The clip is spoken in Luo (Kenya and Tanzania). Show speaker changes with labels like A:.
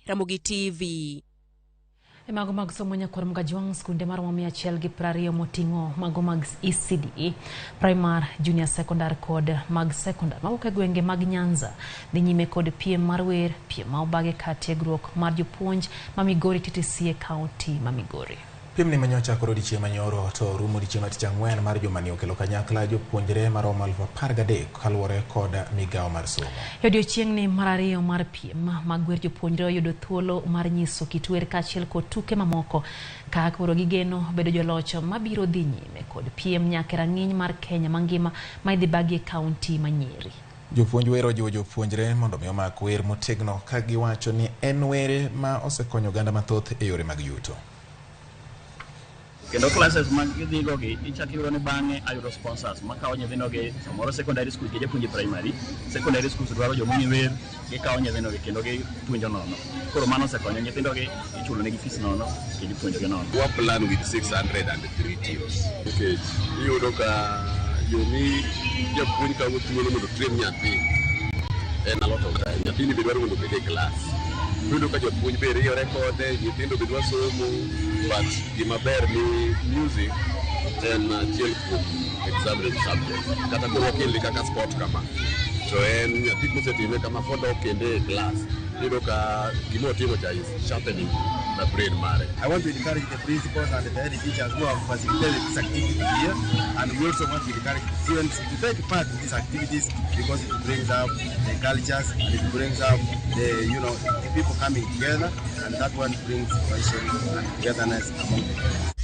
A: Ramogi TV.
B: E mago mag somo nyakwar Mgajwang' skunde maromo 120 moting'o mago mag ECD, primar, junior secondary kod mag secondary mawuok e gwenge mag Nyanza dhi nyime kod piem mar wer, piem ma obagi kar tiegruok mar jopuonj ma Migori TTC e kaunti ma Migori.
C: Piemni manyochakore odiechieng' manyoro to rumo odiechieng' mar tich ang'wen mar jumani okelo kanyakla jopuonjre maromo 13,000 kaluwore kod migawo mar somo.
B: E odiechieng'ni mar ariyo mar piem mag wer jopuonjre oyudo thuolo mar nyiso kit wer kaachiel kod tuke mamoko ka koro gigeno bedo joloch mabiro dhi nyime kod piem nyaka e rang'iny mar Kenya mangima ma idhi bagi e kaunti ma Nyeri.
C: Jopuonj wer ojiwo jopuonjre mondo mi omak wer motegno ka giwacho ni en wer ma osekonyo oganda mathoth e yore mag yuto.
D: Kendo classes ma gidhigo gi ichak iyudo ni bang'e ayudo sponsors makawo nyithindo gi samoro secondary school gi japuonj e primary secondary schools dwaro joma ong'e wer gikawo nyithindo gi kendo gipuonjo nono koro mano osekonyo nyithindo gi ichulo negi fees nono kendo ipuonjo gi nono.
E: Wa plan with 603 teams nikech iyudo ka yo mi japuonj kawo thuolo mondo train nyathi en a lot of time. Nyathini be dwaro mondo obed e class. Iyudo ka japuonj be riyore kode, nyithindo be dwa somo, but gima ber ni music en achiel kuom examined subject. Kata koro wakele kaka sport kama, to en nyathi kosetime kama kodok kende e class, iyudo ka gima otimo cha is sharpening the brain mare.
F: I want to encourage the principals and the head teachers who have facilitated this activity here, and we also want to encourage students to take part in these activities because it brings up the cultures and it brings up the the people coming together, and that one brings cohesion and togetherness among the parents.